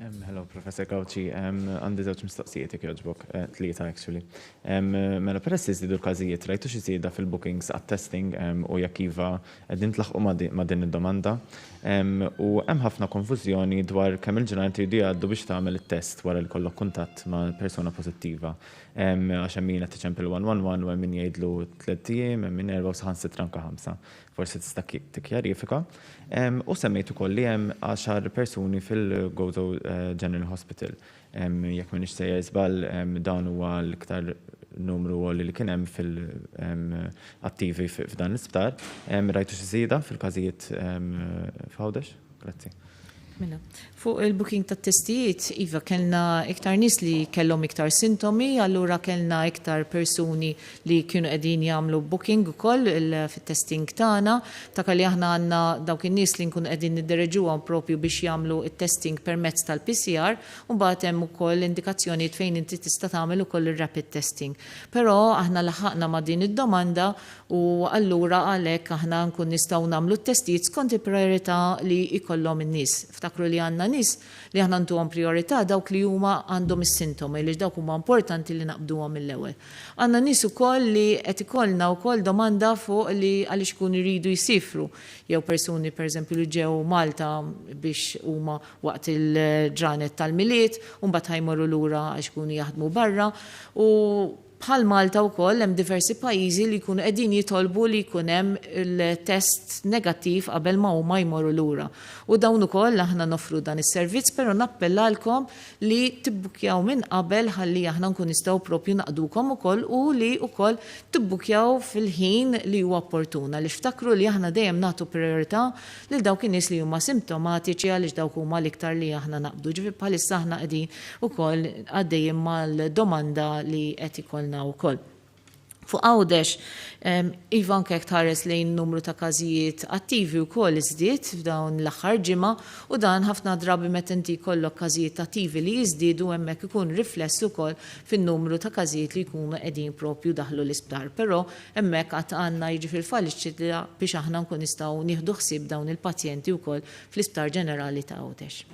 Hello, Professor Gauci. Għandi żewġ mistoqsijiet jekk jogħġbok, tlieta actually. Mela, peress li żdiedu l-każijiet, rajtu xi żieda fil-bookings għat-testing u jekk iva, qegħdin tlaħħqu ma' din id-domanda? U hemm ħafna konfużjoni dwar kemm il-ġranet iridu jgħaddu biex tagħmel it-test wara li jkollok kuntatt ma' persuna pożittiva. Għax hemm min qed iċempel 111 u hemm min jgħidlu tliet ijiem, hemm min erba' u saħansitra anke ħamsa. Forsi tista' tikkjarifika. U semmejt ukoll li hemm għaxar persuni fil-Gozo General Hospital. Jekk m'iniex sejjer żball, dan huwa l-iktar numru għoli li kien hemm fil-attivi f'dan l-isptar. Rajtu xi żieda fil-każijiet f'Għawdex? Grazzi. Mela, fuq il-booking tat-testijiet, iva, kellna iktar nies li kellhom iktar sintomi, allura kellna iktar persuni li kienu qegħdin jagħmlu booking ukoll fit-testing tagħna. Ftakar li aħna għandna dawk in-nies li nkunu qegħdin niddereġuhom propju biex jagħmlu t-testing permezz tal-PCR, u mbagħad hemm ukoll indikazzjonijiet fejn inti tista' tagħmel ukoll ir-rapid testing. Però aħna laħaqna ma' din id-domanda U allura għalhekk aħna nkun nistgħu nagħmlu t-testijiet skont il-prijorità li jkollhom in-nies. Ftakru li għandna nies li aħna ntuhom prijorità dawk li huma għandhom is-sintomi għaliex dawk huma importanti li naqbduhom mill-ewwel. Għandna nies ukoll li qed ikollna wkoll domanda fuq li għaliex ikunu jridu jsiefru jew persuni pereżempju li ġew Malta biex huma waqt il-ġranet tal-Milied u mbagħad ħa jmorru lura għax ikunu jaħdmu barra u Bħal Malta wkoll hemm diversi pajjiżi li jkunu qegħdin jitolbu li jkun hemm il-test negattiv qabel ma huma jmorru lura. U dawn ukoll aħna noffru dan is-servizz però nappellalkom li tibbukkjaw minn qabel ħalli aħna nkun nistgħu propju naqdukom ukoll u li wkoll tibbukkjaw fil-ħin li huwa opportun għaliex ftakru li aħna dejjem nagħtu prijorità lil dawk in-nies li huma simptomatiċi għaliex dawk huma l-iktar li aħna naqbdu. Ġifieri bħalissa aħna qegħdin ukoll għaddejjin mal-domanda li qed ikollna wkoll. Fuq Għawdex, iva anke jekk tħares lejn numru ta' każijiet attivi wkoll iżdied f'dawn l-aħħar ġimgħa u dan ħafna drabi meta inti jkollok każijiet attivi li jiżdiedu hemmhekk ikun rifless ukoll fin-numru ta' każijiet li jkunu qegħdin propju daħlu l-isptar. Però hemmhekk għad għandna jiġifieri l-faċilità biex aħna nkun nistgħu nieħdu ħsieb dawn il-pazjenti wkoll fl-Isptar Ġenerali ta' Għawdex.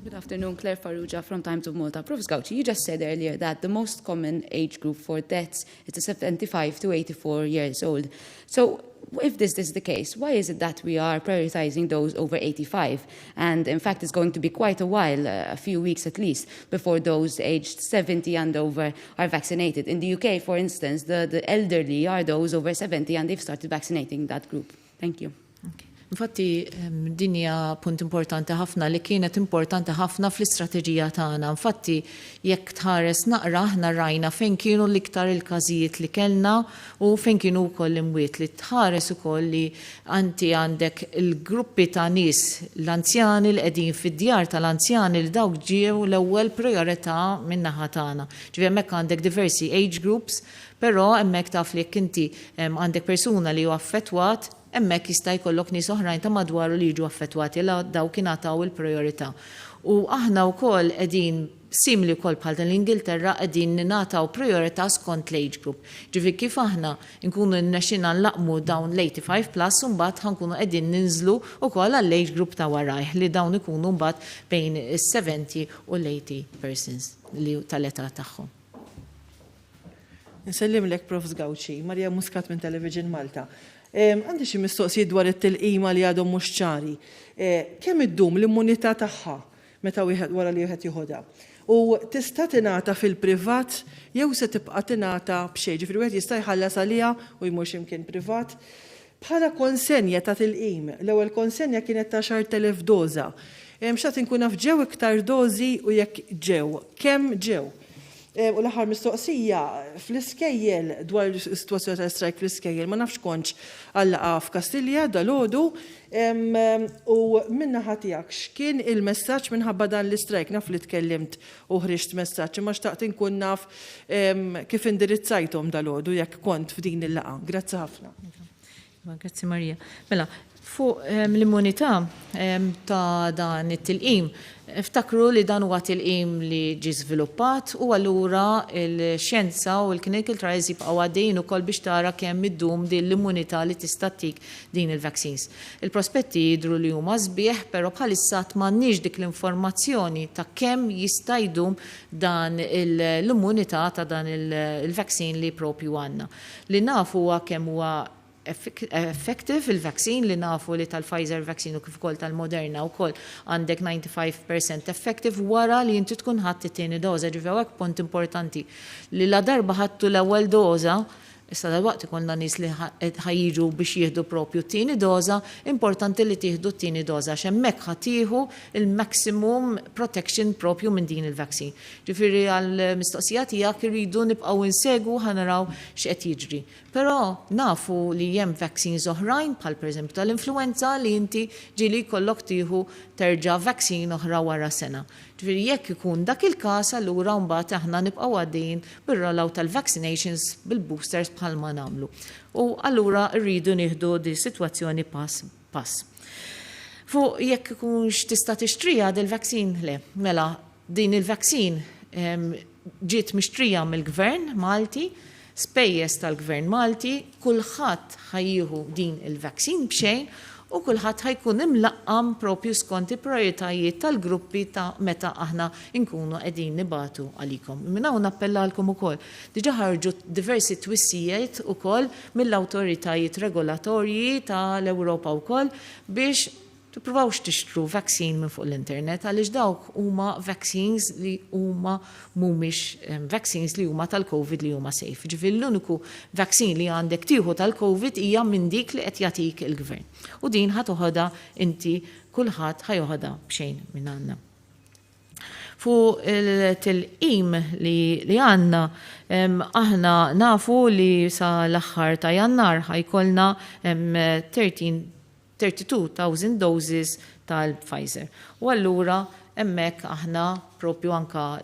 Good afternoon, Claire Farrugia from Times of Malta. Prof. Gauci, you just said earlier that the most common age group for deaths is the 75 to 84 years old. So if this is the case, why is it that we are prioritizing those over 85? And in fact, it's going to be quite a while, a few weeks at least, before those aged 70 and over are vaccinated. In the UK, for instance, the elderly are those over 70 and they've started vaccinating that group. Thank you. Infatti, din hija punt importanti ħafna li kienet importanti ħafna fl-istrateġija tagħna. Infatti, jekk tħares naqra aħna rajna fejn kienu l-iktar il-każijiet li kellna u fejn kienu wkoll l-imwiet li tħares ukoll li anti għandek il-gruppi ta' nies l-anzjani li qegħdin fid-djar tal-anzjani li dawk ġew l-ewwel prijorità min-naħa tagħna. Ġifieri hemmhekk għandek diversi age groups, però hemmhekk taf li jekk inti għandek persuna li hu affettwat, Hemmhekk jista' jkollok nies oħrajn ta' madwaru li jiġu affettwati la dawk ingħataw il-prijorità. U aħna wkoll qegħdin Simili wkoll bħal tal-Ingilterra qegħdin ningħataw prijorità skont l-age group. Ġifieri kif aħna nkunu rnexxielna nlaqqmu dawn l-85 plus imbagħad ħa nkunu qegħdin ninżlu wkoll għall-age group ta' warajh li dawn ikunu mbagħad bejn is-70 u l-80 persons li tal-età tagħhom. Insellimlek Profs Gauci, Maria Muscat minn Television Malta. Għandi xi mistoqsijiet dwar it-tilqima li għadhom mhux ċari. Kemm iddum l-immunità tagħha meta wieħed wara li wieħed joħodha? U tista' tingħata fil-privat jew se tibqa' tingħata b'xejn? Ġifieri wieħed jista' jħallas għaliha u jmur xi mkien privat? Bħala konsenja ta' tilqim, l-ewwel konsenja kienet ta' 10,000 doża. Xtaqt inkun naf ġew iktar dożi u jekk ġew, kemm ġew? U l-aħħar mistoqsija, fl-iskejjel, dwar is-sitwazzjoni tal-istrajk fl-iskejjel, ma nafx kontx għal-laqgħa f'Kastilja dalgħodu, u min-naħa tiegħek x'kien il-messaġġ minħabba dan l-istrajk? Naf li tkellimt u ħriġt messaġġ, imma xtaqt inkun naf kif indirizzajthom dalgħodu jekk kont f'din il-laqgħa. Grazzi ħafna. Grazzi Maria. Mela, fuq l-immunità ta' dan it-tilqim, ftakru li dan huwa tilqim li ġie żviluppat u allura l-xjenza u l-clinical trials jibqgħu għaddejjin ukoll biex tara kemm iddum din l-immunità li tista' ttik din il-vaccines. Il-prospetti jidhru li huma sbieħ, però bħalissa għad m'għandniex dik l-informazzjoni ta' kemm jista' jdum dan l-immunità ta' dan il-vaccine li propju għandna. Li nafu huwa kemm huwa effective il-vaccine, li nafu li tal-Pfizer vaccine u kif ukoll tal-Moderna wkoll għandek 95% effective wara li inti tkun ħadt it-tieni doża. Ġifieri hawnhekk punt importanti li la darba ħadtu l-ewwel doża, issa dalwaqt ikollna nies li ħa jiġu biex jieħdu propju t-tieni doża, importanti li tieħdu t-tieni doża għax hemmhekk ħa tieħu l-maximum protection propju minn din il-vaccine. Ġifieri għall-mistoqsija tiegħek irridu nibqgħu insegwu ħa naraw x'qed jiġri. Però nafu li hemm vaccines oħrajn bħal pereżempju tal-influwenza li inti ġieli jkollok tieħu terġa' vaccine oħra wara sena. Ġifieri jekk ikun dak il-każ allura mbagħad aħna nibqgħu għaddejjin bir-rollout tal-vaccinations bil-boosters bħalma nagħmlu. U allura rridu nieħdu di sitwazzjoni pass pass. Fuq jekk ikunx tista' tixtriha dil-vaccine, le. Mela din il-vaccine ġiet mixtrija mill-Gvern Malti, spejjeż tal-Gvern Malti, kulħadd ħa jieħu din il-vaccine b'xejn u kulħadd ħa jkun imlaqqam propju skont il-prijoritajiet tal-gruppi ta' meta aħna nkunu qegħdin nibagħtu għalikom. Minn hawn nappellalkom ukoll. Diġà ħarġu diversi twissijiet ukoll mill-awtoritajiet regolatorji ta' l-Ewropa wkoll biex Tippruvawx tixtru vaccine minn fuq l-internet għaliex dawk huma vaccines li huma mhumiex vaccines li huma tal-Covid li huma safe. Ġifieri l-uniku vaccine li għandek tieħu tal-Covid hija minn dik li qed jagħtik il-gvern. U din ħa toħodha inti kulħadd ħa joħodha b'xejn minn għandna. Fuq il-tilqim li għandna, aħna nafu li sa l-aħħar ta' Jannar ħa jkollna 13 32,000 doses tal-Pfizer. U allura hemmhekk aħna propju anka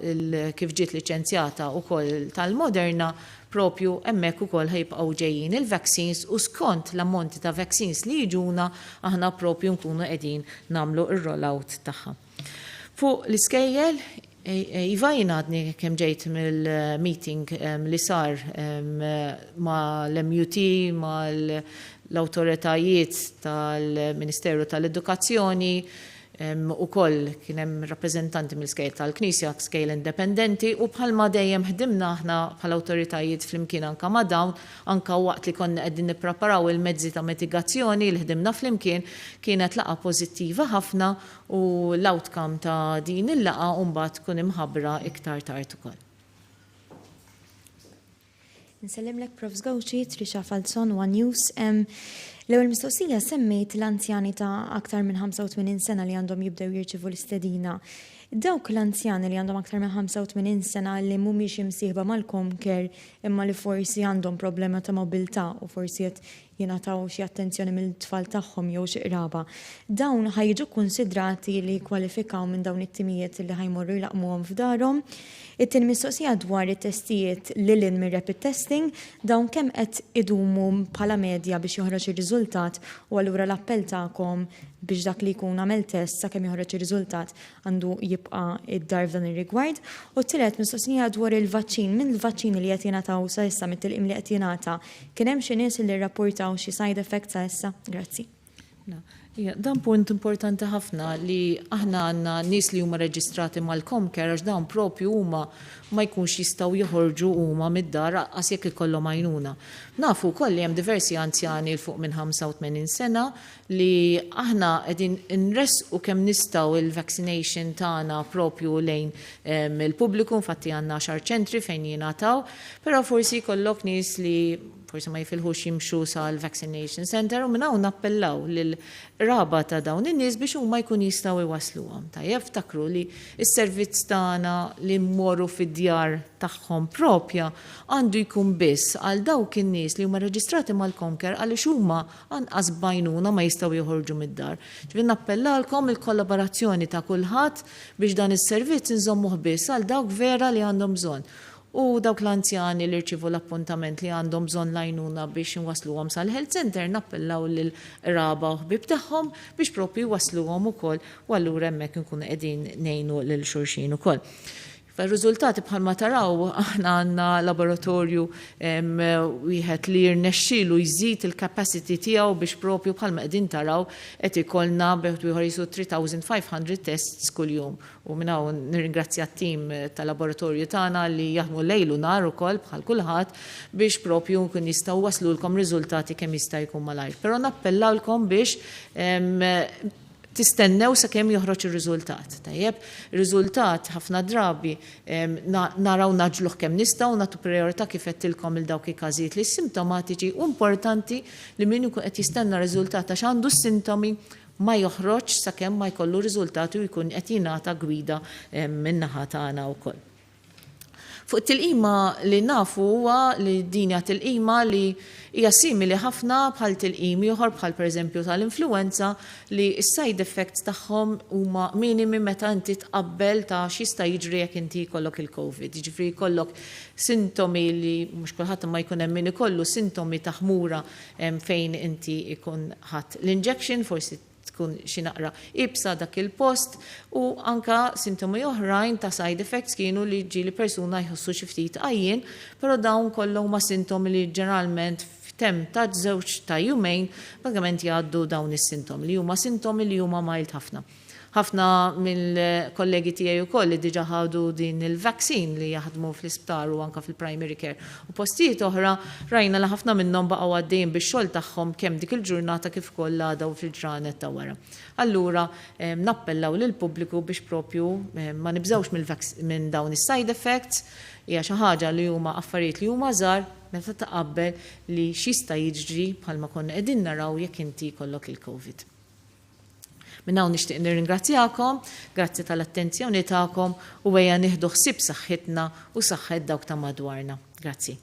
kif ġiet liċenzjata wkoll tal-Moderna, propju hemmhekk ukoll ħa jibqgħu ġejjin il-vaccines u skont l-ammonti ta' vaccines li jiġuna aħna propju nkunu qegħdin nagħmlu r-rollout tagħha. Fuq l-iskejjel, Iva jien għadni kemm ġejt mill-meeting li sar mal-MUT, mal-awtoritajiet tal-Ministeru tal-Edukazzjoni, ukoll kien hemm rappreżentanti mill-skejjel tal-Knisja, skejjel indipendenti, u bħalma dejjem ħdimna aħna bħala awtoritajiet flimkien anke ma' dawn, anke waqt li konna qegħdin nippreparaw il-mezzi ta' mitigazzjoni li ħdimna flimkien, kienet laqgħa pożittiva ħafna U l-outcome ta' din il-laqgħa mbagħad tkun imħabbra iktar tard ukoll. Insellimlek Profs Gauci, Trisha Falzon, One News. L-ewwel mistoqsija semmejt l-anzjani ta' aktar minn 85 sena li għandhom jibdew jirċievu l-istedina. Dawk l-anzjani li għandhom aktar minn 85 sena li mhumiex imsieħba mal-Comcare imma li forsi għandhom problema ta' mobilità u forsi qed jingħataw xi attenzjoni mill-tfal tagħhom jew xi qraba. Dawn ħa jiġu kkunsidrati li jikkwalifikaw minn dawn it-timijiet li ħa jmorru jlaqqmuhom f'darhom. It-tieni mistoqsija dwar it-testijiet lil hinn mir-rapid testing, dawn kemm qed idumu bħala medja biex joħroġ ir-riżultat u allura l-appell tagħkom biex dak li jkun għamel test sakemm joħroġ ir-riżultat għandu jibqa' id-dar f'dan ir-rigward. U t-tielet mistoqsija dwar il-vaċċin. Mill-vaċċini li qed jingħataw sa issa, mit-tilqim li qed jingħata, kien hemm xi nies li rrappurtaw xi side effects sa issa? Grazzi. Dan punt importanti ħafna li aħna għandna nies li huma reġistrati mal-Comcare għax dawn propju huma ma jkunx jistgħu joħorġu huma mid-dar aqqas jekk ikollhom għajnuna. Nafu wkoll li hemm diversi anzjani 'l fuq minn 85 sena li aħna qegħdin inressqu kemm nistgħu il-vaccination tagħna propju lejn il-pubbliku, infatti għandna għaxar ċentri fejn jingħataw, però forsi jkollok nies li forsi ma jifilħux jimxu sal-vaccination center u minn hawn nappellaw lill-qraba ta' dawn in-nies biex huma jkun jistgħu jwassluhom. Tajjeb, ftakru li s-servizz tagħna li mmorru fid-djar tagħhom propja għandu jkun biss għal dawk in-nies li huma reġistrati mal-Comcare għaliex huma Anqas b'għajnuna ma jistgħu joħorġu mid-dar. Ġifieri nappellalkom il-kollaborazzjoni ta' kulħadd biex dan is-servizz inżommuh biss għal dawk vera li għandhom bżonn. U dawk l-anzjani li rċievu l-appuntament li għandhom bżonn l-għajnuna biex inwassluhom sal-health centre nappellaw lill-qraba u ħbieb tagħhom biex proprju jwassluhom ukoll u allura hemmhekk inkunu qegħdin ngħinu lil xulxin ukoll. Fir-riżultati bħalma taraw aħna għandna laboratorju wieħed li jirnexxielu jżid il-capacity tiegħu biex propju bħalma qegħdin taraw qed ikollna bejn ieħor jisu 3500 tests kuljum. U minn hawn nirringrazzja t-tim tal-laboratorju tagħna li jaħdmu lejl u nhar ukoll bħal kulħadd biex propju nkun nistgħu waslulkom riżultati kemm jista' jkun malajr. Però nappellalkom biex tistennew sakemm joħroġ ir-riżultat. Tajjeb, riżultat ħafna drabi naraw naġluh kemm nistgħu nagħtu priorità kif għedtilkom il dawk il-każijiet li sintomatiċi u importanti li min ikun qed jistenna riżultat għax għandu s-sintomi ma joħroġ sakemm ma jkollu riżultati u jkun qed jingħata gwida min-naħa tagħna wkoll. Fuq it-tilqima li nafu huwa li din hija tilqima li hija simili ħafna bħal tilqim ieħor bħal pereżempju tal-influwenza li s-side effects tagħhom huma minimi meta inti tqabbel ta' x'jista' jiġri jekk inti jkollok il-COVID. Jiġifieri jkollok sintomi li mhux kulħadd imma jkun hemm min ikollu sintomi ta' ħmura fejn inti jkun ħadt l-injection, forsi tkun xi naqra iebsa dak il-post u anka sintomi oħrajn ta' side effects kienu li ġieli persuna jħossu xi ftit għajjien, però dawn kollha huma sintomi li ġeneralment f'temp ta' żewġ ta' jumejn pratikament jgħaddu dawn is-sintomi li huma sintomi li huma mild ħafna. Ħafna mill-kollegi tiegħi wkoll li diġà ħadu din il-vaccine li jaħdmu fl-isptar u anke fil-primary care u postijiet oħra, rajna li ħafna minnhom baqgħu għaddejjin bix-xogħol tagħhom kemm dik il-ġurnata kif ukoll l-għada u fil-ġranet ta' wara. Allura nappellaw lill-pubbliku biex propju ma nibżgħux minn dawn is-side effects, hija xi ħaġa li huma affarijiet li huma żgħar meta tqabbel li x'jista' jiġri bħalma konna qegħdin naraw jekk inti jkollok il-COVID. Minn hawn nixtieq nirringrazzjakom, grazzi tal-attenzjoni tagħkom u ejja nieħdu ħsieb saħħitna u saħħet dawk ta' madwarna. Grazzi.